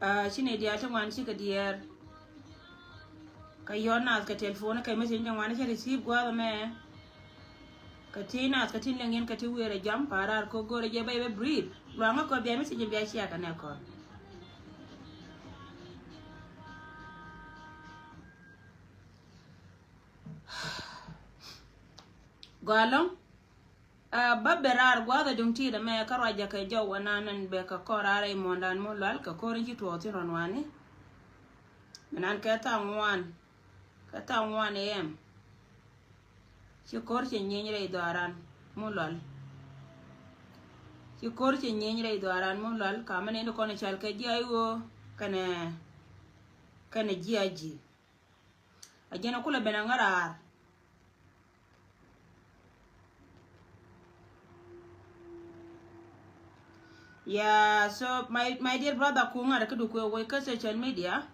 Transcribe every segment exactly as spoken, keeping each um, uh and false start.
Ci nɛy diaal ti ŋuan cikɛ diɛɛr. Kɛ yɔt nath kɛ telephone kɛ message ti ŋuan cɛ receive gua̱a̱th ɛmɛ. Kɛ ti nath kɛ ti liŋ yɛn kɛ ti wëë rɛ jam pa̱a̱r raar kɛ go̱rɛ jɛ bɛ bɛ brief. Luaŋä kɔ bia message bia cia kɛ nɛ kɔn. Gɔaa ɛlɔ̱ŋ. Ba bɛ raar gua̱a̱th a duŋ ti̱i̱t ɛmɛ kä ruacä kɛ jɔw ɛnan ɛn bɛ kɛ kɔr raar rɛy muɔ̱ɔ̱ndan mi lual kɛ ko̱r in ci tuɔɔk thi̱n rɔn wani. Mi nan kɛ thaŋ wan kɛ thaŋ wan ɛ ɛm. Ci ko̱r cɛ nyieny rɛy dhɔaran mi lual. Ci ko̱r cɛ nyieny rɛy dhɔaran mi lual ka mi nɛn kɔn cal kɛ ji̱ ay ɣöö kɛnɛ kɛnɛ ji̱ a ji̱. A jɛn a kulɛ ben a ŋäraar. Yeah, so my, my dear brother, ku ŋa̱t kä du kuɛ wec kä social media.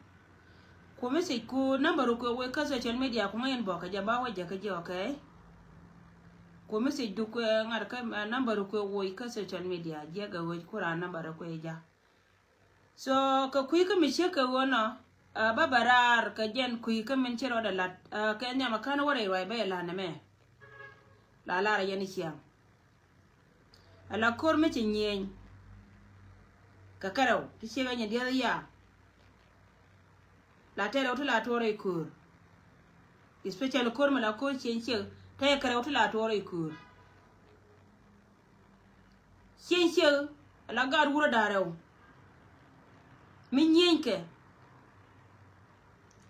Ku message ku number kuɛ wec kä social media ku ŋa̱ inbox kä jɛ ba wec jɛ kä jɛ, okay? Ku message du kuɛ ŋa̱t kä number kuɛ wec kä social media jɛ gɛ wec ku ran number kuɛ ja. So kɛ kui̱ kä mi ciek kɛ ɣöö nɔ ba bɛ raar kɛ jɛn kui̱ kä min ci rɔɔdɛ lat kɛ nhiam a kän wä rɛy ruac bä yɛ la̱t nɛmɛ. La lar a yɛn i̱ ciaŋ a la ko̱r mi ci nyieny. Kɛ kärɛw ti ciek a nyin diɛth i̱ yaa. La tɛrɛw ti la tuɔɔr rɛy ko̱r. Especially ko̱r mi la ko̱r cieŋ ciek tɛyɛ kärɛw ti la tuɔɔr rɛy ko̱r. Cieŋ ciek la gaat wurä da̱rɛw. Mi nyieeny kɛ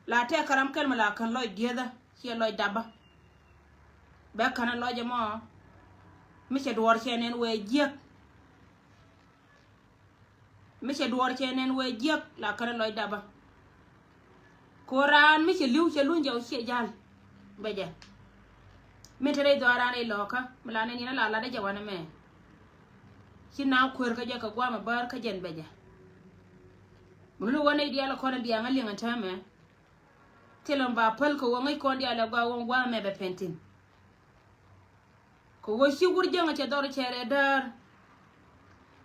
la tɛk karam kɛl mi la kän lɔc diɛthä ciɛ lɔc dabä. Bɛ kän lɔc ɛmɔ mi cɛ duɔɔr cɛ nɛn wee jiäk. Mi cɛ duɔɔr cɛ nɛn wee jiäk la kän lɔc dabä. Ko raan mi cɛ li̱w cɛ luny jɛ wä ciɛ jal. Bɛ jɛ mi te rɛy dhɔaaran rɛy lɔɔkä mi la nɛn yɛn a la lat jɛ wanɛ mɛ. Ci na kuer kä jɛ kɛ guamɛ bär kä jɛn bɛ jɛ. Mi luni wä nɛy diaal kɔn in diaŋ a liŋ in täämɛ. Thilɛ mi ba päl kɛ wä ŋäc kɔn diaal ɛ gua wä guamɛ bɛ pɛn thi̱n. Kɛ ɣöö ci wur jäŋä cɛ dhɔr cɛ rɛɛ däär.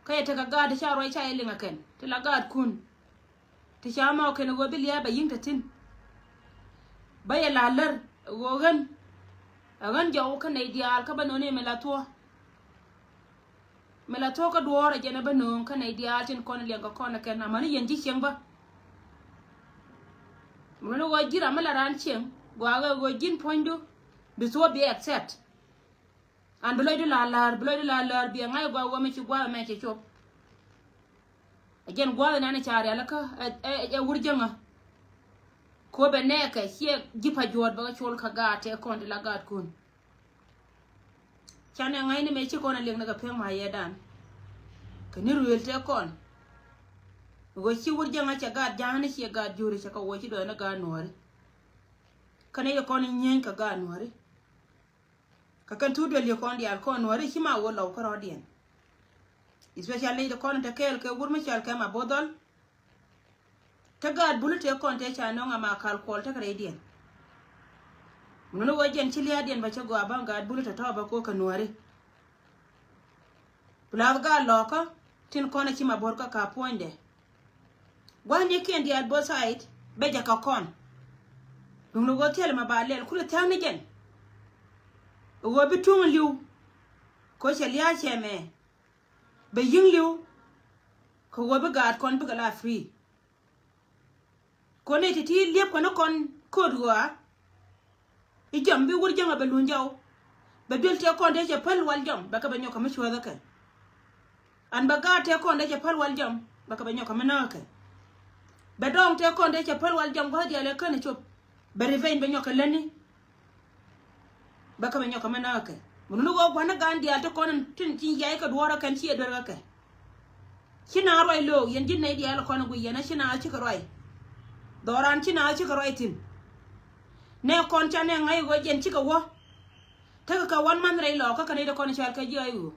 Kä yɛ tekɛ gaat ti ca ruac ca yɛ liŋ ɛ kɛn ti la gaatkun. Ti ca ma ɔ kɛn ɣöö bi lia̱a̱ bɛ yi̱ŋ te thi̱n. Bä yɛ la lär ɣöö ɣän ɛ ɣän jɔw kä nɛy diaal kä bä nööni mi la thuɔ̱. Mi la thuɔ̱ kä duɔ̱ɔ̱r ɛ jɛn ɛ bä nööŋ kä nɛy diaal tin kɔn liɛŋ kɛ kɔn ɛ kɛn amäni yɛn ji̱ cieŋ bä. Mi ɣän ɣöö ji̱ ram mi la raan cieŋ gua̱a̱k ɛ ɣöö ji̱n puɔ̱nydu bi thuɔ̱ bi accept. An bi lɔcdu la la̱r bi lɔcdu la la̱r bi ɛ ŋa̱c ɛ gua̱a̱k ɣöö mi ci gua̱a̱k ɛmɛ cɛ cop. Ɛ jɛn gua̱a̱th ɛn an ca rialikä ɛ wur jäŋä. Ko bɛ nɛɛkɛ ciɛ ji̱ pa juɔ̱ɔ̱t bɛ kɛ col kä gaat tëë kɔn ti la gaatkun. Canɛ ŋa̱cni mëë ci kɔn ɛ liɛŋni kɛ piɛŋ ma yɛɛdan. Kɛ ni ruëël tëë kɔn. Ɣöö ci wur jäŋä cɛ gaat ja̱a̱ni ciɛ gaat juuri cɛ kɛ wuɔc ci duɔ̱ɔ̱ni gaat nuɔ̱ɔ̱ri. Kä ni yɛ kɔn i̱ nyieny kɛ gaat nuɔ̱ɔ̱ri. Kä kɛn tuut duel yɛ kɔn diaal kɔn nuɔ̱ɔ̱ri ci ma wä lɔw kärɔ̱diɛn. Especially nɛy ti kɔn in te kɛɛl kɛ wur mi cɔal kɛ ma bo̱dhɔl. Te gaat buli tëë kɔn tëë ca nöŋ ama kal kuɔl tekɛ rɛydiɛn. Mun ni wä jɛn ci lia̱a̱diɛn bä cä gɔaa bä gaat buli te tɔ̱ bä ko̱ kɛ nuääri. Bi lath gaat lɔɔkä tin kɔn a ci ma bo̱r kä ka puɔ̱nydɛ. Gua̱thnikiɛn diaal both side bɛ jɛ kɛ kɔn. Duŋni ɣöö thil ma ba lɛl kulɛ thia̱k ni jɛn. Ɣöö bi tuŋ li̱w. Kɛ cɛ lia̱a̱ cɛ mɛ bɛ yi̱ŋ li̱w. Kɛ ɣöö bi gaat kɔn bikɛ la free. Kɔn i̱ ti ti liep kɔn i̱ kɔn ko̱t ɣɔaa. I̱ jɔm bi wur jäŋä bɛ luny jɔw. Bɛ duel tëë kɔn tëë cɛ päl wal jɔm bɛ kɛ bɛ nyɔk kɛ mi cuäthä kɛ. An bɛ gaat tëë kɔn tëë cɛ päl wal jɔm bɛ kɛ bɛ nyɔk kɛ mi nääkɛ. Bɛ dɔɔŋ tëë kɔn tëë cɛ päl wal jɔm gua̱th diaal ɛ känɛ cop. Bɛ revenge bɛ nyɔk kɛ lätni. Bä kä bɛ nyɔk kä mi nääkɛ. Mun ni ɣöö gua̱n ni gaan diaal ti kɔn tin ci yay kɛ duɔ̱ɔ̱rä kɛn ci yɛ duer kä kɛ. Ci na ruac lo̱o̱k yɛn ji̱n nɛy diaal kɔn guiy yɛn a ci na cikɛ ruac. Dhɔran ci na cikɛ ruac thi̱n. Nɛ kɔn ca nɛ ŋa̱c ɣöö jɛn cikɛ wä. Tekɛ kɛ wan man rɛy lɔɔkä kɛ nɛy ti kɔn cal kɛ ji̱ ay ɣöö.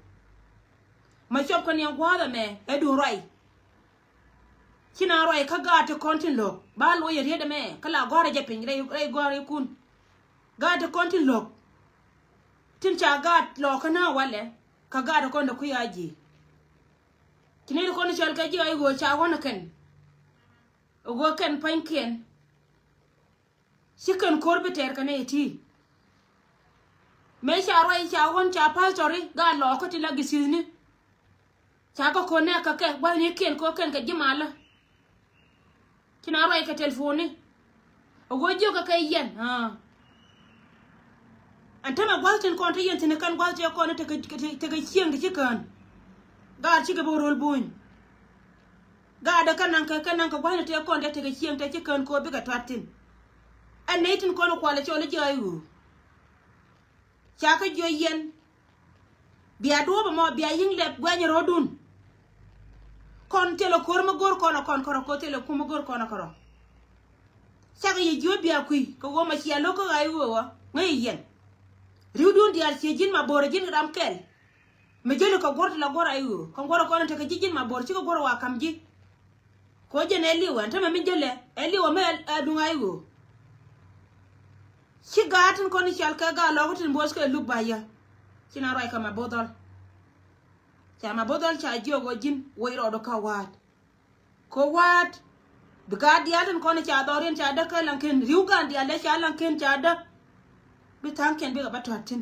Ma cɔp kɛ niɛŋ gua̱a̱th ɛmɛ ɛ duun ruac. Ci na ruac kä gaat ti kɔn tin lo̱k ba luɔc ɛ riet ɛmɛ kä la gɔ̱a̱r ɛ jɛ piny rɛy gɔ̱a̱r ikun. Gaat ti kɔn tin lo̱k tin ca gaat lɔɔkä nä walɛ kä gaat ti kɔn ti kui̱ a ji̱. Ci ni ti kɔn ti cɔl kɛ ji̱ a i̱ ɣöö ca ɣɔ̱n ɛ kɛn. Ɛ ɣöö kɛn pa̱nykiɛn ci kɛn ko̱r bi tɛɛr kɛ nɛy ti. Mëë ca ruac ca ɣɔ̱n ca pastori gaa lɔɔkä ti la githithni. Ca kɛ ko̱r nɛ kɛ kɛ gua̱thnikiɛn ko̱r kɛn kɛ ji̱ malä. Ci na ruac kɛ telefoni. Ɛ ɣöö jiökɛ kɛ yɛn. Ɛn tämɛ gua̱th tin kɔn te yɛn thi̱n kɛn gua̱th tëë kɔn tekɛ, tekɛ cieŋ ti ci kään. Gaat cikɛ bi röl buny. Gaat ɛ kɛ naŋ kɛ, kɛ naŋ kɛ gua̱thni tëë kɔn te tekɛ cieŋ te ci kään ko̱ bikɛ tuat thi̱n. Ɛn nɛy tin kɔn kualɛ cɔl i̱ ji̱ ay ɣöö ca kɛ jiö yɛn. Bia duɔ̱ɔ̱p ɛmɔ bia yi̱ŋ lɛp guɛny ro̱dun. Kɔn thilɛ ko̱r mi go̱r kɔn ɛ kɔn kärɔ, ko̱r thilɛ kum mi go̱r kɔn ɛ kärɔ. Cakɛ yɛ jiö bia kui̱ kɛ ɣöö mɛ cia lo̱k kä ɣa̱c ɣöö ɣä ŋäc yɛn. Ri̱wdun diaal cie ji̱n ma bo̱o̱rä ji̱n ram kɛl. Mi jäli kɛ guɔ̱r ti la guɔ̱r ay ɣöö kɛ guɔ̱r ɛ kɔn tekɛ ji̱ ji̱n ma bo̱o̱r cikɛ guɔ̱r ɛ wa ka̱m ji̱. Kɛ ɣöö jɛn ɛ li̱w ɛn tämɛ mi jälɛ ɛ li̱w ɛmɛ ɛ duŋ ay ɣöö. Ci gaat tin kɔn i̱ cal kɛ gaat lɔɔk tin bo̱o̱th kɛ luk ba yä. Ci na ruac kɛ ma bo̱o̱th dhɔl. Ca ma bo̱o̱th dhɔl ca jiök ɣöö ji̱n woc rɔɔdu kä wa̱a̱t. Kɛ wa̱a̱t. Bi gaat diaal tin kɔn i̱ ca dhɔriɛn ca däk kä laŋken ri̱w gaat diaal dee ca laŋken ca däk. Bi tha̱a̱ŋkiɛn bikɛ bä tua̱t thi̱n.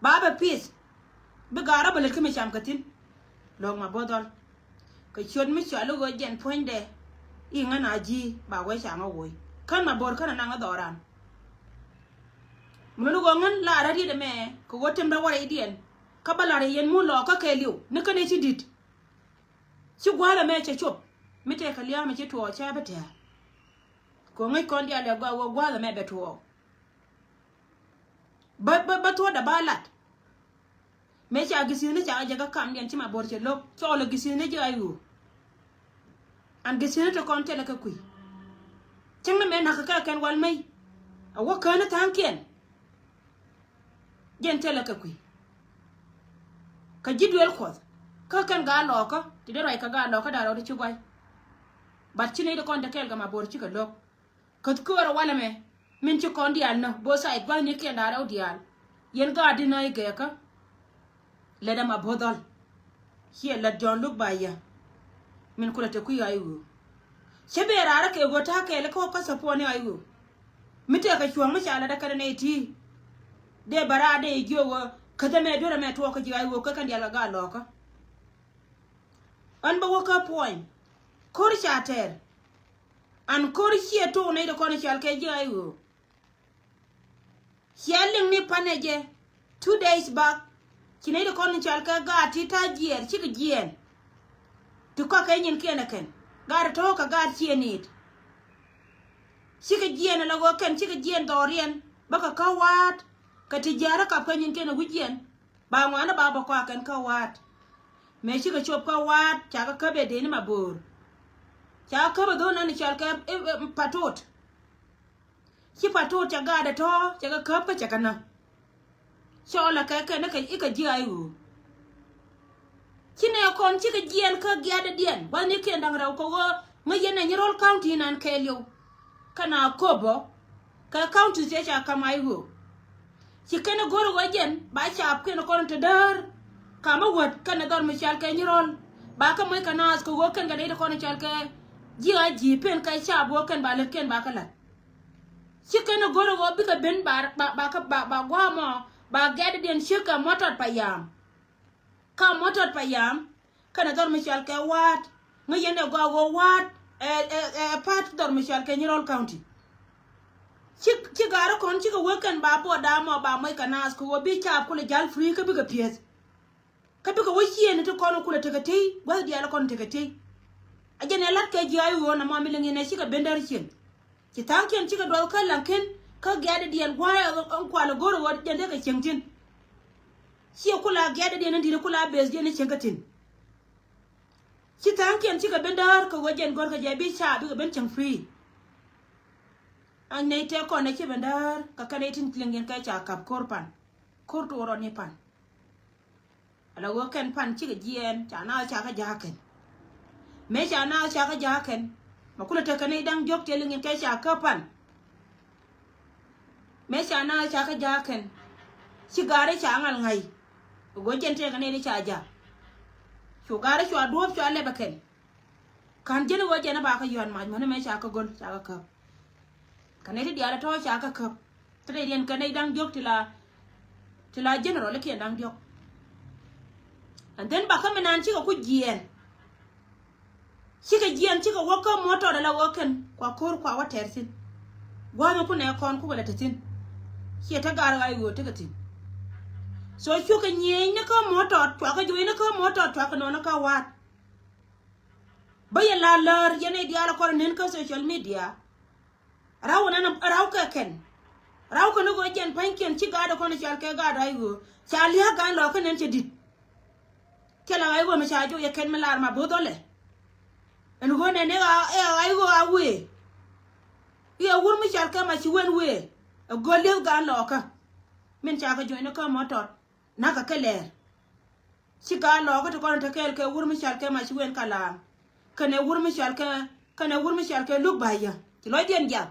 Ba bɛ pi̱th. Bi gaat rɔ bɛ lät kä mi cam kɛ thi̱n. Lo̱k ma bo̱o̱th dhɔl. Kɛ ciöt mi cɔal i̱ ɣöö jɛn puɔ̱nydɛ i̱ ŋän a ji̱ ba wee ca ŋä woc kän ma bo̱r kän a naŋ ɛ dhɔran. Mi luni ɣöö ŋän laarä riet ɛmɛ kɛ ɣöö temdä wä rɛydiɛn. Kä bä la̱r yɛn mun lɔɔkä kɛɛliw ni kän ɛ ci di̱t. Ci gua̱a̱th ɛmɛ cɛ cop mi tëëkɛ lia̱a̱ mi ci tuɔɔk cä bi tɛ̱̈ɛ̱̈. Kɛ ɣöö ŋäc kɔn diaal ɛ gɔaa ɣöö gua̱a̱th ɛmɛ bɛ tuɔɔk. Bä bä bä thuɔ̱ɔ̱dɛ ba lat. Mëë ca githithni ca jɛ kä kamdiɛn ci ma bo̱r cɛ lo̱k cɔɔl ɛ githithni ji̱ ay ɣöö. An githithni ti kɔn thilɛ kɛ kui̱. Cäŋ ni mëë na̱k kɛ kɛn wal mey. A wä kään ni tha̱a̱ŋkiɛn. Jɛn thilɛ kɛ kui̱. Kä ji̱ duel kuɔth kä kɛn gaa lɔɔkä ti dee ruac kɛ gaa lɔɔkä da̱r rɔɔd ci guay. Bat ci nɛy ti kɔn te kɛɛl kɛ ma bo̱r cikɛ lo̱k. Käth köörä walɛ mɛ min ci kɔn diaal nä both side gua̱thnikiɛn da̱ŋ rɛw diaal. Yɛn gaat di nä i̱ gɛɛkä. Lɛt ɛmɛ bo̱th dhɔl. Ciɛ lät Jɔ̱ɔ̱n luk ba yɛ. Min kulɛ te kui̱ ay ɣöö cä ben raarä kɛ ɣöö ta̱a̱ kɛɛl kä wä kä support ni ay ɣöö. Mi tëëkɛ cuɔ̱ɔ̱ŋ mi ca lät ɛ kɛn ɛ nɛy ti̱i̱. Dee bɛ raar dee jiök ɣöö käth ɛmɛ duer ɛmɛ tuɔɔk kä ji̱ ay ɣöö kä kɛn diaal kɛ gaat lɔɔkä. Ɣän bä wä kä puɔ̱ny ko̱r ca tɛɛr. An ko̱r ciɛ tok nɛy ti kɔn i̱ cɔal kɛ ji̱ ay ɣöö. Cia liŋ ni panɛ jɛ two days back. Ci nɛy ti kɔn i̱ cɔal kɛ gaat ti ta̱a̱ jiɛɛr cikɛ jiɛɛn. Ti kɔakɛ nyinkiɛn ɛ kɛn gaat tɔ̱ kɛ gaat ciɛ ni̱i̱t. Cikɛ jiɛɛn ala ɣöö kɛn cikɛ jiɛɛn dhɔriɛn bä kɛ kä wa̱a̱t. Kɛ ti jiääri kap kɛ nyinkiɛn ɛ wi̱c jiɛɛn. Ba ŋuani ba bä kɔakɛn kä wa̱a̱t. Mëë cikɛ cop kä wa̱a̱t ca kɛ käp ɛ dee ni ma bo̱o̱r. Ca kɛ käp ɛ dho̱n nani cɔal kɛ patot. Ci patot ca gaat ɛ tɔ̱ cɛ kɛ käp kä cɛ kɛ nä. Cɔɔl ɛ kɛ kɛn ikɛ ji̱ ay ɣöö. Ci nɛ kɔn cikɛ jiɛɛn kä giaatdädiɛn gua̱thnikiɛn da̱ŋ rɛw kɛ ɣöö ŋäc yɛn ɛ Nyirol County nan kɛɛliw. Kɛn a köpɔ kɛ county cɛ ca ka̱m ay ɣöö. Ci kɛn go̱r ɣöö jɛn ba caapkiɛn kɔn te däär. Kamä wät kɛn ɛ dhɔr mi cɔal kɛ Nyirol ba kä moc kɛ naath kɛ ɣöö kɛn kɛ nɛy ti kɔn cɔal kɛ ji̱ a ji̱ pen kɛ caap ɣöö kɛn ba lätkiɛn ba kä la̱t. Ci kɛn go̱r ɣöö bikɛ ben ba ba ba kä ba ba gua̱a̱mɔ ba gɛ̈tdiɛn ciek kɛ mɔtɔt pa yam. Ka mɔtɔt pa yam kɛnɛ dhɔr mi cɔal kɛ wa̱a̱t ŋäc yɛn ɛ gɔaa ɣöö wa̱a̱t ɛ ɛ ɛ part dhɔr mi cɔal kɛ Nyirol County. Ci ci gaari kɔn cikɛ wek kɛn ba buɔt da̱a̱mɔ ba moc kɛ naath kɛ ɣöö bi caap kulɛ ja̱l free kä bikɛ pi̱eth. Kä bikɛ wä ciëëni ti kɔn kulɛ tekɛ tey gua̱th diaal kɔn tekɛ tey. A jɛn ɛ la̱t kɛ ji̱ ay ɣöö nɔmɔ mi liŋ yɛn ɛ cikɛ ben däär cieŋ. Ci tha̱a̱ŋkiɛn cikɛ duɔth kä laŋ ken kä giaatdädiɛn gua̱a̱r ɛn kualɛ go̱r ɛ ɣöö jɛn tekɛ cieŋ thi̱n. Ciɛ kula giaatdädiɛn in di̱t kula beth diɛn in cieŋ kä thi̱n. Ci tha̱a̱ŋkiɛn cikɛ ben däär kɛ ɣöö jɛn gɔ̱rkɛ jɛ bi ca bikɛ ben cieŋ free. An nɛy tëë kɔn ɛ ci ben däär kɛ kɛn ɛ tin liŋ yɛn kɛ ca kap ko̱r pan ko̱r to̱o̱rɔni pan. Ala ɣöö kɛn pan cikɛ jiɛɛn ca naath ca kä ja̱a̱kɛn. Mëë ca naath ca kä ja̱a̱kɛn mɛ kulɛ tekɛ nɛy da̱ŋ diɔ̱k tëë liŋ in kɛ ca kä pan. Mëë ca naath ca kä ja̱a̱kɛn ci gaari ca ŋal ŋa̱c. Ɣöö jɛn tekɛ nɛy di ca ja̱a̱k. Cu gaari cua duɔ̱ɔ̱p cua lɛpɛ kɛn. Ka̱n ji̱n ɣöö jɛn ɛ ba kä yɔ̱a̱n mac mäni mëë ca kä go̱l ca kä käp. Kɛ nɛy ti diaal ɛ tɔ̱ ca kä käp. Ti rɛydiɛn kɛ nɛy da̱ŋ diɔ̱k ti la, ti la general ikiɛn da̱ŋ diɔ̱k. And then ba kä mi naan cikɛ ku jiɛɛn. Cikɛ jiɛɛn cikɛ wä kä muɔ̱ɔ̱t tɔt ala wä kɛn kua ko̱r kua wä tɛr thi̱n. Gua̱a̱th mi kunɛ kɔn kukɛ lɛ te thi̱n. Ciɛ te gar ɣa̱c ɣöö tekɛ thi̱n. So cukɛ nyieenyni kä muɔ̱ɔ̱t tɔt cuakɛ juɔcni kä muɔ̱ɔ̱t tɔt cuakɛ nɔɔni kä wa̱a̱t. Bä yɛ la lär yɛn i̱ diaal kɔn nen kä social media. Raw nɛn raw kɛ kɛn. Raw kɛn i̱ ɣöö jɛn pa̱nykiɛn ci gaat kɔn i̱ cal kɛ gaat ay ɣöö ca lia̱a̱k gan lɔ kä nɛn cɛ di̱t. Kɛ la ay ɣöö mi ca joc yɛ kɛn mi lar ma bo̱o̱th ɔlɛ. Ɛn ɣöö nɛn i̱ ɣa ay ɣöö a wëë. I̱ ɛ wur mi cal kɛ ma ci wen wëë. Ɛ göl lia̱a̱k gan lɔ kä min ca kɛ joc ni kä mɔ tɔt. Nakä kɛ lɛɛr. Ci gaat lɔɔkä ti kɔn te kɛɛl kɛ wur mi cal kɛ ma ci wen ka laam. Kɛnɛ wur mi cal kɛ, kɛnɛ wur mi cal kɛ luk ba yä ci lɔcdiɛn jiath.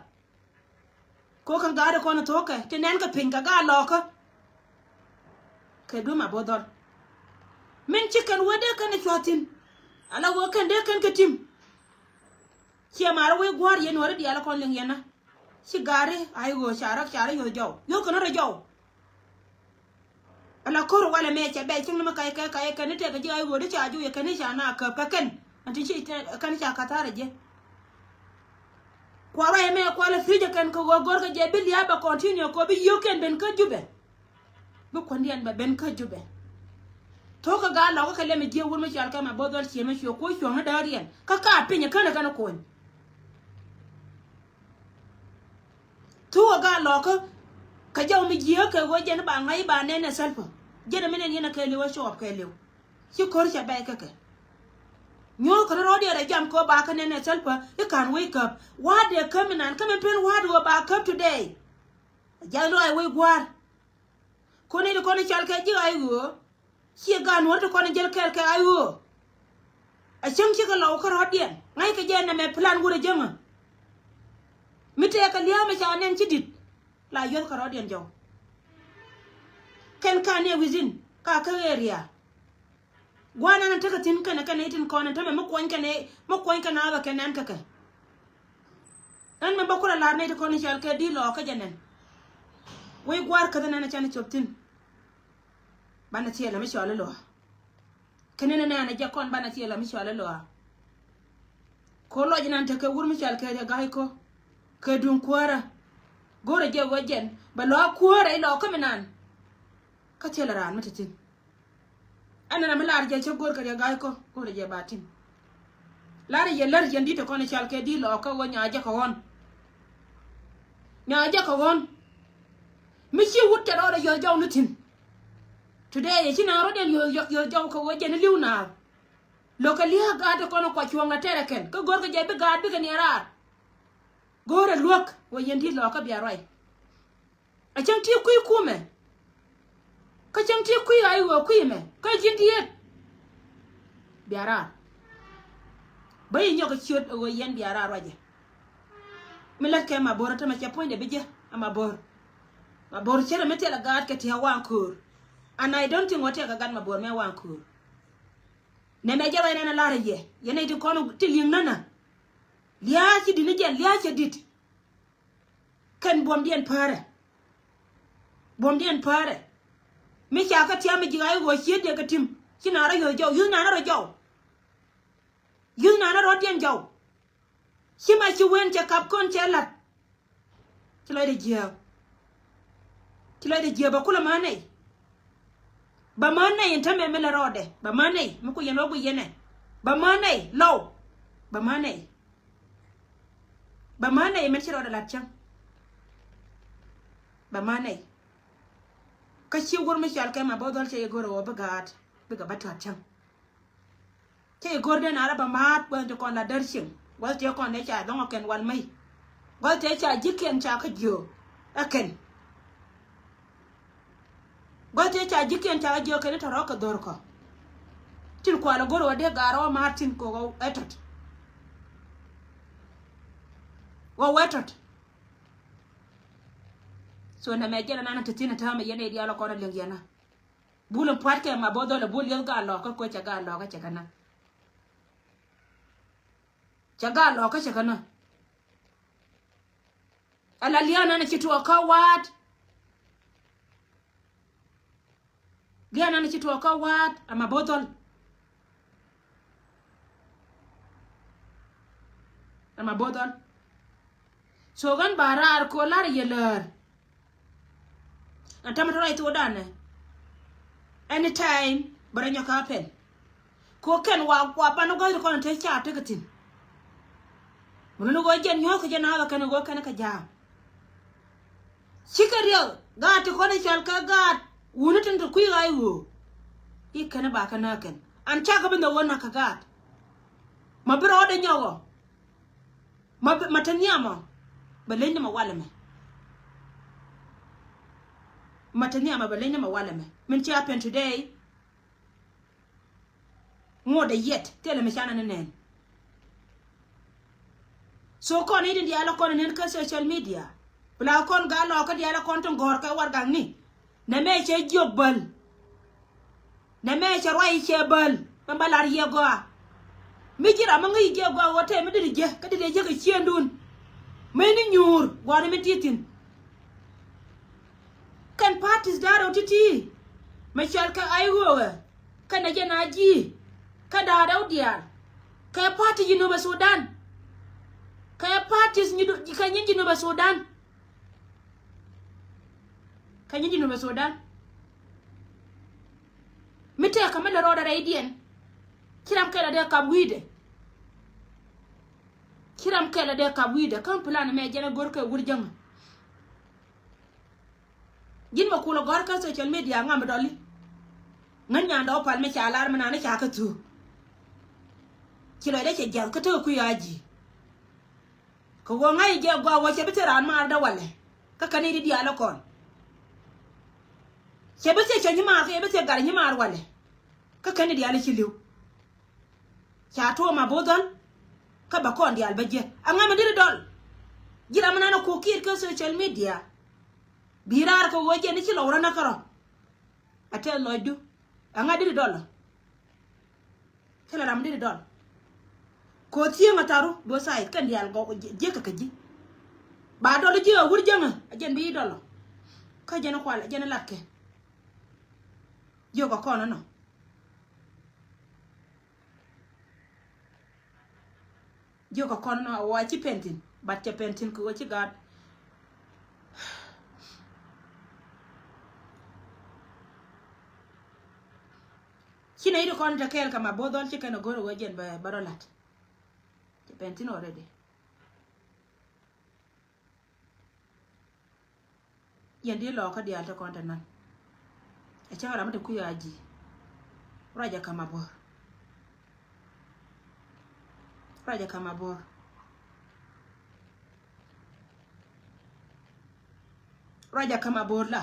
Ko kɛn gaat ti kɔn thokɛ ti nɛn kɛ piny kɛ gaat lɔɔkä. Kɛ dum a bo̱ dhɔl min ci kɛn wee dee kɛn ɛ cua̱thin. Ala wee kɛn dee kɛn kɛ tim. Ciɛ mar wee gua̱a̱r yɛn wä ri diaal kɔn liŋ yɛn na. Ci gaari a i̱ ɣöö ca rɔ ca rɔ yo̱th jɔw yo̱th kɛn rɔ jɔw. Ala ko̱r walɛ mɛ cɛ bɛ cieŋ ni mi kay kɛ kay kɛn ni tɛk ji̱ a i̱ ɣöö di ca juc kɛn ni ca na käp kɛ kɛn. Anti ci kɛn ca ka̱tharɛ jɛ. Kua ruac mɛ kualɛ thiec kɛn kɛ ɣöö gɔ̱rkɛ jɛ bi lia̱a̱ bɛ continue kɛ bi yio̱kiɛn ben kä Jubɛ. Bi kuändiɛn bɛ ben kä Jubɛ. Thok kɛ gaa lɔkä kɛ lɛm i̱ jiɛ wur mi cɔal kɛ ma bo̱th dhɔl ciɛ mi cuɛ kuɔ cuɔ̱ŋni dääriɛn kä ka piny känɛ kɛn kuɔny. Thok kɛ gaa lɔkä kɛ jɔw mi jiɛ kɛ ɣöö jɛn ba ŋa̱c ba nɛn ɛ Salva. Jɛn mi nɛn yɛn ɛ kɛ liw ɛ cuɔp kɛ liw. Ci ko̱r cɛ bɛy kä kɛ. Nyuɔ̱th kɛ rɔ̱diɛn rɛ jam kɛ ɣöö ba kä nɛn ɛ Salva i̱ ka̱n wec käp. Wa̱a̱ dee käp mi nan kä mi pen wa̱a̱ dee ɣöö ba käp today. Jath lɔaac wec gua̱a̱r. Kɔn i̱ ti kɔn i̱ cal kɛ ji̱ ɣa̱c ɣöö ciɛ gaat nuɔ̱ɔ̱r ti kɔn i̱ jäl kɛɛl kɛ ɣa̱c ɣöö. A cäŋ cikɛ lɔw kä rɔ̱diɛn ŋa̱ckɛ jɛ nɛmɛ plan wurɛ jäŋä. Mi tɛɛkɛ lia̱a̱ mɛ ca nɛn ci di̱t. La yuäth kä rɔ̱diɛn jɔw. Kɛn ka nɛ within ka kä area. Gua̱a̱r nɛn tekɛ thi̱n kɛnɛ kɛnɛ itin kɔn in tämɛ mi kuɔny kɛnɛ mi kuɔny kɛnɛ abɛ kɛnɛ ɛn kɛ kɛ. Ɛn mɛ bä kulɛ la̱r nɛy ti kɔn i̱ cɔal kɛ di̱t lɔɔkä jɛ nɛn. Wec gua̱a̱r käth nɛn a can i̱ cop thi̱n. Banɛ thiɛl ɛ mi cɔal i̱ lɔa. Kɛn nɛn nɛn a jɛ kɔn banɛ thiɛl ɛ mi cɔal i̱ lɔa. Ko lɔc inan tekɛ wur mi cɔal kɛ jɛ ga̱i̱ ko kɛ duŋ kuäärä. Go̱rɛ jɛ wä jɛn bɛ lɔa kuäärä i̱ lɔɔkä mi nan. Kä thiɛl ɛ raan mi te thi̱n. Ɛn nɛn a mi lar jɛ cä go̱r kɛ riɛ ga̱a̱c kɔ go̱r jɛ ba tim. Lar jɛ lär jɛ di̱t kɔn i̱ cal kɛ di̱t lɔɔkä wä nyaa jɛ kɛ ɣɔn. Nyaa jɛ kɛ ɣɔn. Mi ci wut cɛ rɔɔdɛ yɔ̱th jɔw ni thi̱n. Today yɛ ci naath rɔ̱diɛn yɔ̱th jɔw kɛ wä jɛ ni li̱w naath. Lo̱kɛ lia̱a̱ gaat ti kɔn i̱ kua cuɔ̱ŋ la tɛrɛ kɛn kä go̱rkɛ jɛ bi gaat bikɛ niɛ raar. Go̱rɛ luäk wä yɛn di̱t lɔɔkä bia ruac. A cäŋ ti kui̱ kumɛ. Kä cäŋ ti kui̱ a i̱ ɣöö kui̱ mɛ kä ji̱n ti yet. Bia raar. Bä yi nyɔk ciöt ɣöö yɛn bia raar ruacɛ. Mi lät kɛ ma bo̱r tämɛ cɛ puɔ̱nydɛ bi jɛ a ma bo̱r. Ma bo̱r cärɛ mi thilɛ gaat kɛ tiɛ waŋ köör. And I don't think wä tiɛ kɛ gat ma bo̱r mɛ waŋ köör. Nɛmɛ jɛ ruac nɛn a lar a yɛ yɛn a iti kɔn ti li̱ŋ nänä. Lia̱a̱ ci di̱t ni jɛn lia̱a̱ cɛ di̱t. Kɛn buɔ̱mdiɛn päärɛ. Buɔ̱mdiɛn päärɛ. Mi ca kä tiam mi ji̱ ɣa̱c ɣöö ciet diɛ kɛ tim ci naan rɔ yɔ̱th jɔw yuth naan rɔ jɔw. Yuth naan rɔ̱diɛn jɔw. Ci ma ci wen cɛ kap kɔn cɛ la̱t. Ci lɔcdɛ jiääk. Ci lɔcdɛ jiääk bɛ kulɛ mään nɛy. Bɛ mään nɛy in tämɛ mi lɛ rɔɔdɛ bɛ mään nɛy mi ku yɛn wä guic yɛn ɛ. Bɛ mään nɛy lɔw. Bɛ mään nɛy. Bɛ mään nɛy mɛn ci rɔɔdɛ la̱t cäŋ. Bɛ mään nɛy. Kä ci wur mi cɔal kɛ ma bä dhɔl cɛ yɛ go̱r ɛ wä bi gaat bikɛ bä tua̱t cäŋ. Cɛ yɛ go̱r den a rɔ bɛ ma̱a̱t gua̱th ti kɔn la däär cieŋ gua̱th ti kɔn dee ca dhɔŋ ɛ kɛn wal mɛy. Gua̱th ti ca ji̱kiɛn ca kä jiö ɛ kɛn. Gua̱th ti ca ji̱kiɛn ca kä jiö kɛn i̱ tɔ̱rɔ̱ kɛ dho̱r kɔ. Tin kualɛ go̱r wä dee gaarä wä ma̱a̱t tin kɛ wä ɛ tɔt. Wä wä ɛ tɔt. So nɛmɛ jɛn anan te thi̱n ɛ täämɛ yɛn ɛ diaal ɛ kɔn ɛ liŋ yɛn ɛ. Bul in pua̱tkɛ ma bo̱ dhɔl ɛ bul yɛth gaa lɔɔkä kuecɛ gaa lɔɔkä cɛ kɛ nath. Cɛ gaat lɔɔkä cɛ känä. Ala lia̱a̱ nanɛ ci tuɔɔkä wa̱a̱t. Lia̱a̱ nanɛ ci tuɔɔkä wa̱a̱t ama bo̱o̱th dhɔl. Ama bo̱o̱th dhɔl. So ɣän ba raar ko̱ la̱r yɛ läär. Ɛn tämɛ tɔ̱ rɔy thokdan ɛ. Anytime bɛ rɔ nyɔk kä pɛn. Ko kɛn wa, wa banɛ gɔ̱a̱th ri kɔn te ca tekɛ thi̱n. Mi luni ɣöö jɛn nyuɔ̱th kɛ jɛn nath ɔ kɛn ɣöö kɛn kɛ ja̱a̱m. Cikɛ riɛk gaat ti kɔn i̱ cɔal kɛ gaat wuni tin ti kui̱ ɣa̱c ɣöö i̱ kɛn ba kɛ nääk kɛn. An cakɛ bi nhök ɣöö na̱k kɛ gaat. Ma bi rɔɔdɛ nyɔk ɔ. Ma bi, ma te nhiam ɔ bɛ leny ni ma walɛ mɛ. Ma te nhiam ɔ bɛ leny ni ma walɛ mɛ. Min ci happen today. Ŋuɔ̱t dee yɛt thilɛ mi canɛ ni nɛn. So kɔn i̱ din diaal kɔn nɛn kä social media. Bi la kɔn gaa lɔɔkä diaal kɔn tin gɔ̱r kɛ warɛgakni. Nɛ mɛ cɛ jiök bäl. Nɛ mɛ cɛ ruac cɛ bäl. Mɛ ba lar yɛ gɔaa. Mi ji̱ ram mi ŋäc jiɛ gɔaa ɣöö tɛm mi deri jiɛ kä deri jiɛ kɛ ciëŋdun. Mëë ni nyuur gua̱a̱r mi di̱i̱t thi̱n. Kɛn parties da̱a̱r rɛw ti̱ti̱. Mɛ cɔal kɛ ay ɣööɣɛ. Kɛn ɛ jɛn a ji̱. Kɛ da̱a̱r rɛw diaal. Kɛ party Jinub Sudan. Kɛ parties nyi, kɛ nyin Jinub Sudan. Kɛ nyin Jinub Sudan. Mi tɛɛkä mi lɛ rɔɔdɛ rɛydiɛn. Ci ram kɛl a dee kap wi̱i̱dɛ. Ci ram kɛl a dee kap wi̱i̱dɛ. Kä plan mɛ jɛn a go̱r kɛ wur jäŋä. Ji̱n mɛ kulɛ gɔ̱r kä social media ŋa mi dɔli. Ŋän nyandɛ wä pal mi ca lar mi nani ca kä thuuk. Ci lɔcdɛ cɛ jiath kä tekɛ kui̱ a ji̱. Kɛ ɣöö ŋa̱c jɛ gɔaa ɣöö cɛ bi thil raan maardä walɛ. Kä kɛn i̱ di diaal ɛ kɔn. Cɛ bi thil cɛ nyimaar kä cɛ bi thil gat nyimaar walɛ. Kä kɛn i̱ diaal i̱ ci li̱w. Ca tuɔɔk ma bo̱o̱th dhɔl. Kä bɛ kɔn diaal bä jiɛ. Aŋa mi deri dɔl. Ji̱ ram mi nan ɛ kuɔk kiɛt kä social media. Bi raar kɛ ɣöö jɛn i̱ ci lɔw rɔ näk kärɔ̱. A tɛth lɔcdu. Aŋa deri dɔl ɔ. Thilɛ ram deri dɔl. Kɛ ɣöö thieŋ a tharu both side kɛn diaal gɔw jiäkä kä ji̱. Ba dɔl jiäk a wur jäŋä a jɛn bi dɔl ɔ. Kä jɛn kual a jɛn latkɛ. Jiök a kɔn ɛnɔ. Jiök a kɔn ɛnɔ a wa ci pɛn thi̱n. But cɛ pɛn thi̱n kɛ ɣöö ci gaat. Ci nɛy ti kɔn te kɛɛl kɛ ma bo̱o̱th dhɔl ci kɛn a go̱r a wee jɛn bɛ, bɛ rɔ la̱t. Cɛ pɛn thi̱n already. Yɛn di lɔɔkä diaal te kɔn te nan. Ɛ cäŋ ram mi te kui̱ a ji̱. Ruacɛ ka̱m a bo̱r. Ruacɛ ka̱m a bo̱r. Ruacɛ ka̱m a bo̱r la.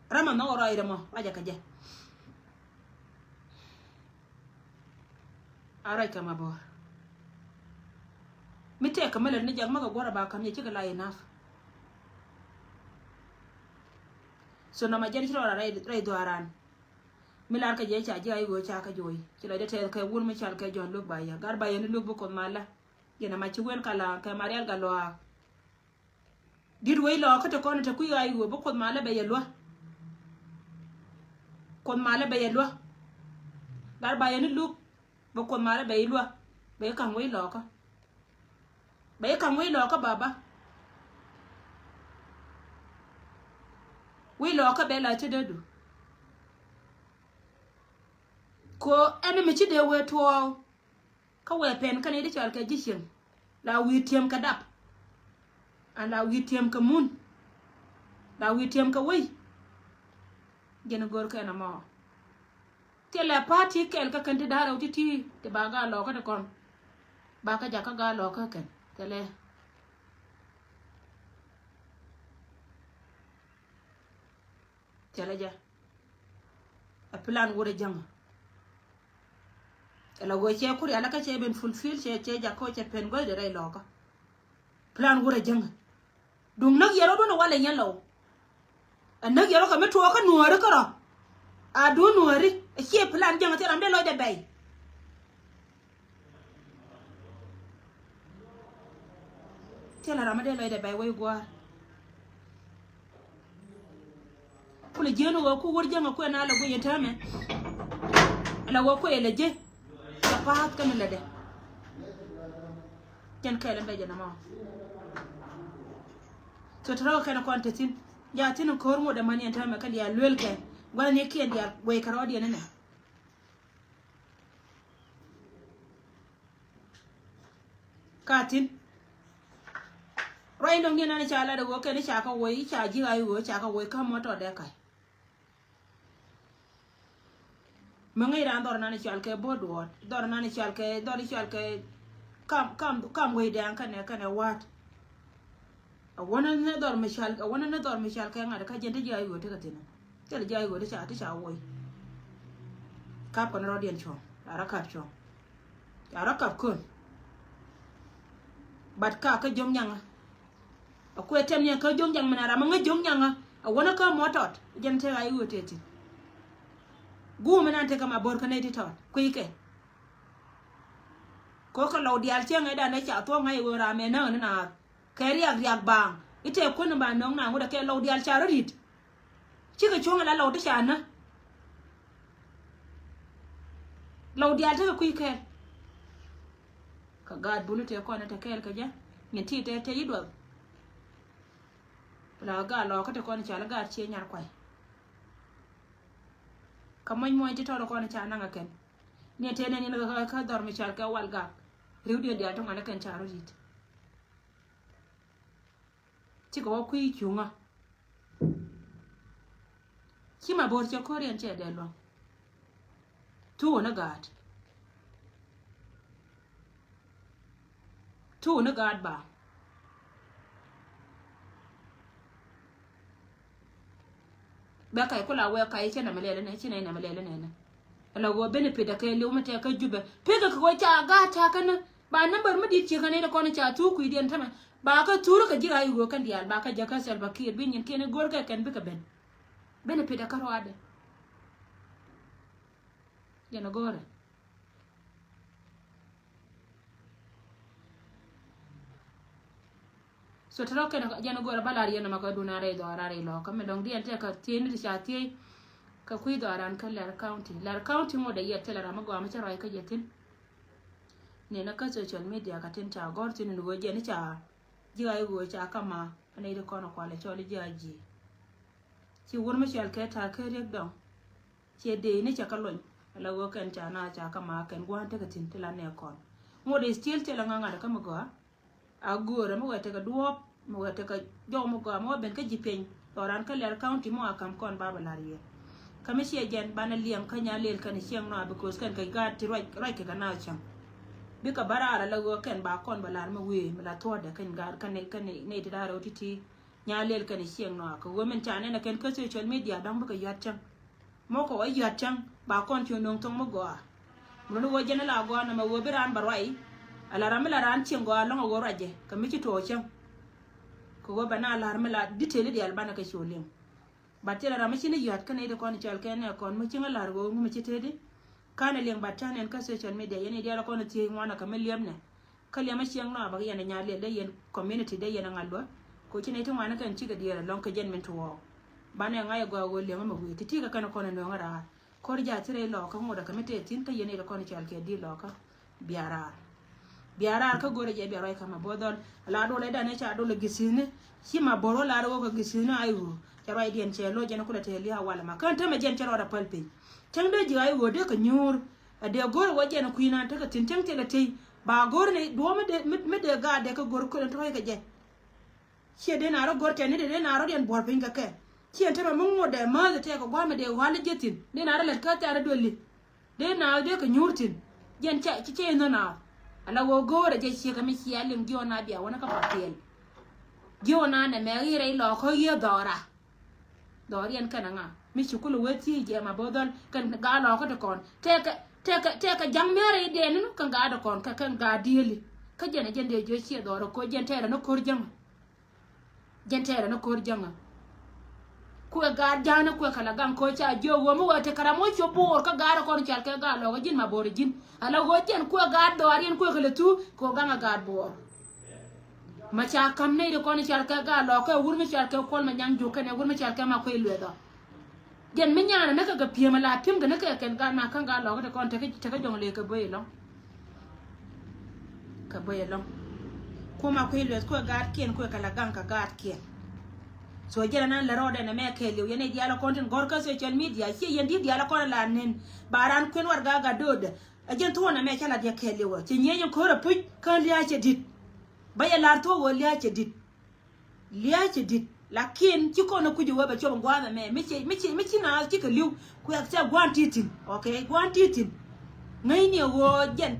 Ram a nhɔk ruac rɛmɔ ruacɛ kɛ jɛ. A ruac ka̱m a bo̱r. Mi tëëk kɛ mi lät ni jɛk mi kɛ guɔ̱r a ba ka̱m yɛ cikɛ la enough. So nɔmɔ jɛn ci rɔɔdɛ rɛy, rɛy dhuaaran. Mi lar kɛ jɛ ca ji̱ a i̱ ɣöö ca kɛ jo̱o̱c ci lɔcdɛ tɛth kɛ wun mi cal kɛ Jɔ̱ɔ̱n Luk ba yɛ gar ba yɛ ni Luk bi Kuoth malä. Yɛn a mac ci wen ka la kɛ Marial Gatluak. Di̱t wec lɔɔkä te kɔn te kui̱ ɣa̱c ɣöö bi Kuoth malä bɛ yɛ luäk. Kuoth malä bɛ yɛ luäk. Gat ba yɛ ni Luk bi Kuoth malä bɛ yɛ luäk. Bɛ yɛ ka̱m wec lɔɔkä. Bɛ yɛ ka̱m wec lɔɔkä baba. Wec lɔɔkä bɛ la cä dee du. Ko ɛn mi ci dee wee tuɔɔk. Kä wee pɛn kä nɛy ti cɔal kɛ ji̱ cieŋ. La wi̱i̱ ti̱em kɛ dap. An la wi̱i̱ ti̱em kɛ mun. La wi̱i̱ ti̱em kɛ wec. Jɛn go̱r kɛn ɛmɔ. Thilɛ pa̱a̱t ti kɛl kä kɛn ti da̱rɛw ti̱ti̱ ti ba gaa lɔɔkä ti kɔn. Ba kä jakä gaa lɔɔkä kɛn. Thilɛ. Thilɛ jɛ. Ɛ plan wurɛ jäŋä. Ɛ la wee cɛ kurialä kä cɛ ben fulfill cɛ, cɛ jakä cɛ pen guäth de rɛy lɔɔkä. Plan wurɛ jäŋä. Duŋ näk yɛrɔ duɔ̱n ɛ walɛ yɛn lɔw. Ɛ näk yɛrɔ kɛ mi tuɔɔkä nuääri kärɔ. A duɔ̱n nuääri ɛ ciɛ plan jäŋä thil ram dee lɔcdɛ bɛy. Thilɛ ram mi dee lɔcdɛ bɛy wec gua̱a̱r. Kulɛ jiɛn ɣöö ku wur jäŋ ɛ kuɛ na lɛ guic ɛ täämɛ. Lɛ ɣöö kuɛ lɛ jiɛ. Lɛ pa̱a̱th kä mi lätdɛ. Jɛn kɛɛl ɛn bɛ jɛ nɔmɔ. So te rɔ̱ kɛn kɔn te thi̱n. Ja thi̱n ko̱r ŋot ɛmani ɛn täämɛ kä diaal luel kɛn. Gua̱thnikiɛn diaal guɛc kɛ rɔɔdiɛn ɛnɛ. Ka thi̱n. Ruac in dɔ̱ŋ diɛn an ca lat ɛ ɣöö kɛn i̱ ca kä woc, i̱ ca ji̱ ɣa̱c ɣöö ca kä woc kä mɔtɔ dee ka̱c. Mi ŋäc raan dhɔr nan i̱ cɔal kɛ bo̱o̱t duɔ̱ɔ̱t, dhɔr nan i̱ cɔal kɛ, dhɔr i̱ cɔal kɛ kam, kam, kam wecdan kɛnɛ, kɛnɛ wa̱a̱t. A wänä ni dhɔr mi cɔal, a wänä ni dhɔr mi cɔal kɛ ŋa̱t kä jɛn ti ji̱ ɣa̱c ɣöö tekɛ thi̱n. Thilɛ ji̱ ɣa̱c ɣöö ti ca, ti ca woc. Kap kɔn rɔɔdiɛn cuɔ̱ŋ, a rɔ kap cuɔ̱ŋ. Ca rɔ kap kön. But ka kä Jo̱ŋ Nyaŋä. A kuɛ tɛm ni kä Jo̱ŋ Nyaŋ min a ram a ŋäc Jo̱ŋ Nyaŋä. A wänä kä mɔ tɔt. Jɛn te ɣa̱c ɣöö te thi̱n. Guum in an tekɛ ma bo̱r kä nɛy ti tɔt. Kui̱ kɛ. Kɔ kä Lɔw diaal cäŋ ɛ dan ɛ ca thuɔ̱k ŋa̱c ɣöö ram ɛ näk ni naath. Kɛ riak riak baaŋ. I̱ tëë kuän in ba nöŋ na ŋut ɛ kɛ Lɔw diaal ca rɔ ri̱t. Cikɛ cuɔ̱ŋ ala Lɔw ti ca nä. Lɔw diaal tekɛ kui̱ kɛɛl. Kä gaat bul i̱ tëë kɔn ɛ te kɛɛl kɛ jɛ. Nyin ti tëë tëë i̱ duɔth. La gaat Lɔw kä te kɔn i̱ ca la gaat cie nyar kuay. Kä muɔ̱ny muɔ̱ny ti tɔt kɔn i̱ ca naŋ ɛ kɛn. Ni ɛ tëë nɛn in kä, kä dhɔr mi cal kɛ Wal Gak. Ri̱wdiɛn diaal ti ŋuan ɛ kɛn ca rɔ ri̱t. Cikɛ wä kui̱ cuŋä. Ci ma bo̱r cɛ ko̱r yɛn cɛ dee luɔ̱ŋ. Tuun ni gaat. Tuun ni gaat ba. Bɛ kac kula wee kac ci nɛmɛ lɛl nɛ, ci nɛy nɛmɛ lɛl nɛ nɛ. Ala wee benefit a kɛ liw mi tɛk kä Jubɛ. Pekɛ kɛ wee ca gaat ca känä. Ba number mi dit ci känä in kɔn ca thuk kui̱diɛn tämɛ. Ba kä thur kɛ ji̱ ɣa̱c ɣöö kɛn diaal ba kä jäkä Salva Kiir bi nyin kiɛn i̱ go̱r kɛ kɛn bikɛ ben. Benefit a kä ruaadɛ. Jɛn a go̱rɛ. So te rɔ kɛn jɛn a go̱rɛ ba lar yɛn nɔmɔ kä dun a rɛy dhɔaran rɛy lɔkä mi dɔ̱ŋ diɛn tɛ kä thiec ni ti ca thiec. Kä kui̱ dhɔaran kä Lɛr County. Lɛr County ŋot a yɛt thilɛ ram mi gɔaa mi cä ruac kä jɛ thi̱n. Nɛn a kä social media kä tin ca gɔ̱r thi̱n in ɣöö jɛn i̱ ca ji̱ ɣa̱c ɣöö ca kä ma a nɛy ti kɔn a kualɛ cɔl i̱ ji̱ a ji̱. Ci wur mi cɔal kɛ ta̱a̱ kä riek dɔ̱ŋ. Ciɛ dee ni cɛ kä lony. Ala ɣöö kɛn ca na ca kä ma kɛn gua̱a̱n tekɛ thi̱n ti la nɛ kɔn. Ŋot is still thilɛ ŋa̱ ŋa̱t kä mi gɔaa. A göörä mi wɛ tekɛ duɔ̱ɔ̱p mi wɛ tekɛ jɔw mi gɔaa mi wä ben kä ji̱ pieny. Dhɔran kä Lɛr County mi wä kam kɔn ba bɛ la̱r yɛ. Kä mi ciɛ jɛn banɛ liɛm kä Nyalel kɛn cieŋ nɔa because kɛn kɛ gaat ti ruac ruac kɛ kɛ na cäŋ. Bikɛ bä raar ala ɣöö kɛn ba kɔn bɛ la̱r mi wee mi la thuɔ̱ɔ̱dɛ kɛn gaat kɛn nɛy kɛn nɛy ti da̱rɛ wä ti̱ti̱. Nyalel kɛn cieŋ nɔa kɛ ɣöö min ca nɛn ɛ kɛn kä social media dɔ̱ŋ bikɛ yuat cäŋ. Mɔ kɛ wä yuat cäŋ ba kɔn ci nöŋ thok mi gɔaa. Mun ni ɣöö jɛn la gɔaa nɔmɔ ɣöö bi raan bɛ ruac. Ala ram mi la raan cieŋ gɔaa lɔ̱ŋ a ɣöö ruacɛ kɛ mi ci tuɔɔk cäŋ. Kɛ ɣöö bɛ na la̱r mi la detail diaal banɛ kɛ ci wä liŋ. Bat thilɛ ram mi ci ni yuat kä nɛy ti kɔn cɔl kɛ nɛ kɔn mi ci ŋä la̱r ɣöö ŋu mi ci teti. Kanɛ liŋ bat ca nɛn kä social media yɛn i̱ diaal kɔn thiec ŋuan a kɛ mi liɛm nɛ. Kä liɛmä cieŋ nɔa bä yɛn a Nyalel dee yɛn community dee yɛn a ŋa̱l luä. Ko ci nɛy ti ŋuan kɛn cikɛ diɛɛr a lɔŋ kɛ jɛn min tuɔɔk. Banɛ ŋa̱c a gɔaa ɣöö liɛmä mɛ wee ti ti kɛ kɛn kɔn a nööŋä raar. Ko̱r ja̱ thirɛ ilɔɔkä ŋot a kɛ mi tëë thi̱n kä yɛn i̱ kɔn i̱ cɔal kɛ di̱t lɔɔkä. Bia raar. Bia raar kä go̱rɛ jɛ bia ruac kä ma bo̱o̱th dhɔl. A la dolɛ danɛ ca dolɛ gisi̱thni. Ci ma bo̱o̱r wä lar wä kɛ gisi̱thni a i̱ ɣöö cɛ ruacdiɛn cɛ lo̱c jɛn kulɛ tëë lia̱a̱ walɛ ma kän tämɛ jɛn cɛ rɔɔdɛ päl piny. Cäŋ dee ji̱ a i̱ ɣöö dee kɛ nyuur. A dee go̱r wä jɛn kui̱ naan tekɛ thi̱n cäŋ tekɛ tey. Ba go̱r ni duɔ̱ɔ̱p mi dee, mi, mi dee gaat dee kä go̱r köl in tɔ̱ɔ̱c kɛ jɛ. Ciɛ dee na rɔ go̱r tɛn ni dee, dee na rɔ diɛn buɔ̱r piny kɛ kɛ. Ciɛ te rɔ mi ŋot dee määth tɛk kɛ gua̱a̱m mi dee ɣa̱l jɛ thi̱n. Dee na rɔ lät kä thɛr duëli. Dee na dee kɛ nyuur thi̱n. Jɛn cɛ, cɛ, cɛ in nhɔn a. Ala wä go̱o̱rɛ jɛ ciek kɛ mi cia liŋ jiɔn a bia wä ni kä Pakiɛl. Jiɔn a nɛ mɛ ɣi̱i̱rɛ ilɔ kä yiee dhɔra. Dhɔriɛn kɛn a ŋa mi ci kulɛ wee thiec jɛ ma bo̱o̱th dhɔl kɛn gaa lɔɔkä ti kɔn. Tɛkɛ, tɛkɛ, tɛkɛ ja̱ŋ mɛrɛ i̱ dɛɛn ni kɛn gaa ti kɔn kɛ kɛn gaa dieli. Kä jɛn a jɛn dee jiɔ ciɛ dhɔrɛ koc jɛn tɛɛrɛ ni ko̱r jäŋä. Jɛn tɛɛrɛ ni ko̱r jäŋä. Kuɛ gaat ja̱a̱ni kuɛ kɛ la gaŋ ko̱ ca jiök ɣöö mi wee ti kɛ ram wä cop bo̱o̱r kä gaat ti kɔn cal kɛ gaat lɔɔkä ji̱n ma bo̱o̱r ji̱n. Ala ɣöö jɛn kuɛ gaat dhɔriɛn kuɛ kɛ lɛ thuu kɛ ɣöö gaŋ a gaat bo̱o̱r. Ma ca ka̱m nɛy ti kɔn i̱ cal kɛ gaat lɔɔkä, wur mi cal kɛ Kuɔl Manyaŋ Juuk kɛnɛ wur mi cal kɛ Makuei Lueth ɔ. Jɛn mi nyaanɛ ni kɛ kɛ pi̱em ala pi̱em kɛ ni kɛ kɛn gaat ma ka̱n gaat lɔɔkä ti kɔn tekɛ, tekɛ jɔŋ lëë kɛ böi ɛlɔ̱ŋ. Kɛ böi ɛlɔ̱ŋ. Kuɔ Makuei Lueth kuɛ gaatkiɛn kuɛ kɛ la gaŋ kɛ gaatkiɛn. So jɛn anan lɛ rɔɔdɛ nɛ mɛ kɛɛliw yɛn i̱ diaal kɔn tin gɔ̱r kä social media ciɛ yɛn di̱t diaal kɔn la nen. Ba ran kuën warɛga gat do̱o̱dɛ. Ɛ jɛn thuɔ̱ɔ̱n ɛmɛ cä la diɛ kɛɛliw ɔ. Ci nyiec in ko̱r ɛ puc kä lia̱a̱ cɛ di̱t. Bä yɛ lar thuɔ̱k ɣöö lia̱a̱ cɛ di̱t. Lia̱a̱ cɛ di̱t. Lakin ci kɔn ɛ kuc ɛ wee bɛ cuɔp in gua̱a̱th ɛmɛ. Mi ci, mi ci, mi ci na cikɛ li̱w. Kuɛ cɛ gua̱a̱n ti thi̱n. Ok, gua̱a̱n ti thi̱n. Ŋäcni ɛ ɣöö jɛn,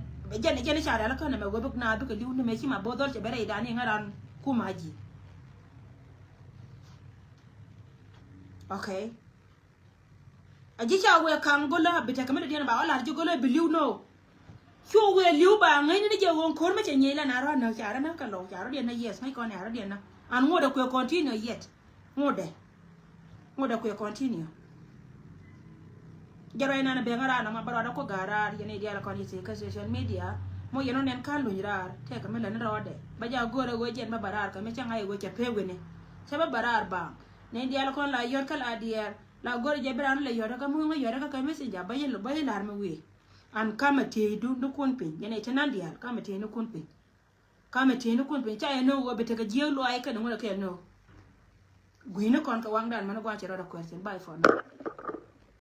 jɛn, jɛn i̱ ca rial kän ɛmɛ ɣöö bik na bikɛ li̱w ni mɛ ci ma bo̱o̱th dhɔl cɛ bɛ rɛy dan i̱ ŋäran kum a ji̱. Ok. A ji̱ ca wee kaŋ go̱lä a bi tekɛ mi dɔ̱diɛn ba ɣä la̱r ji̱ go̱lä bi li̱w nɔ. Cu wee li̱w ba ŋäcni ni jɛ ɣöö ko̱r mi cɛ nyiec la na rɔ a näk ca rɔ näk kɛ lɔw ca rɔ̱diɛn na yes ŋäc kɔn ɛ a rɔ̱diɛn na. An ŋot ɛ kuɛ continue yet. Ŋot ɛ. Ŋot ɛ kuɛ continue. Jɛ ruac nan a ben ŋä raan ɔmɔ bä ruac dɔ ku ga̱a̱r raar yɛn i̱ diaal kɔn yɛ thiec kä social media. Mɔ yɛn ɔ nɛn ka̱n luny raar tɛkɛ mi lät ni rɔɔdɛ bä ja go̱o̱r ɛ ɣöö jɛn bä bä raar kɛ mi cä ŋa̱c ɛ ɣöö cɛ pek wi̱ni. Cä bä bä raar baŋ. Nɛn diaal kɔn la yɔ̱t kä la diɛɛr. La go̱r jɛ bi raan lɛ yɔ̱t kä muŋ yɔ̱t kä kɛ messenger bä yɛ lɔ bä yɛ la̱r mi wi̱i̱. An kamɛ tieydu ni kun piny yɛn ɛ ti nan diaal kamɛ tieydu ni kun piny. Kamɛ tieydu ni kun piny ca yɛ no̱o̱ŋ ɣöö bi tekɛ jiääk luaac kɛn ŋuɔ̱t ɛ kɛɛl no̱o̱ŋ. Gui̱ni kɔn kɛ waŋdan mɛn gua̱a̱c rɔɔdɛ kuɛɛr thi̱n. Bye for now.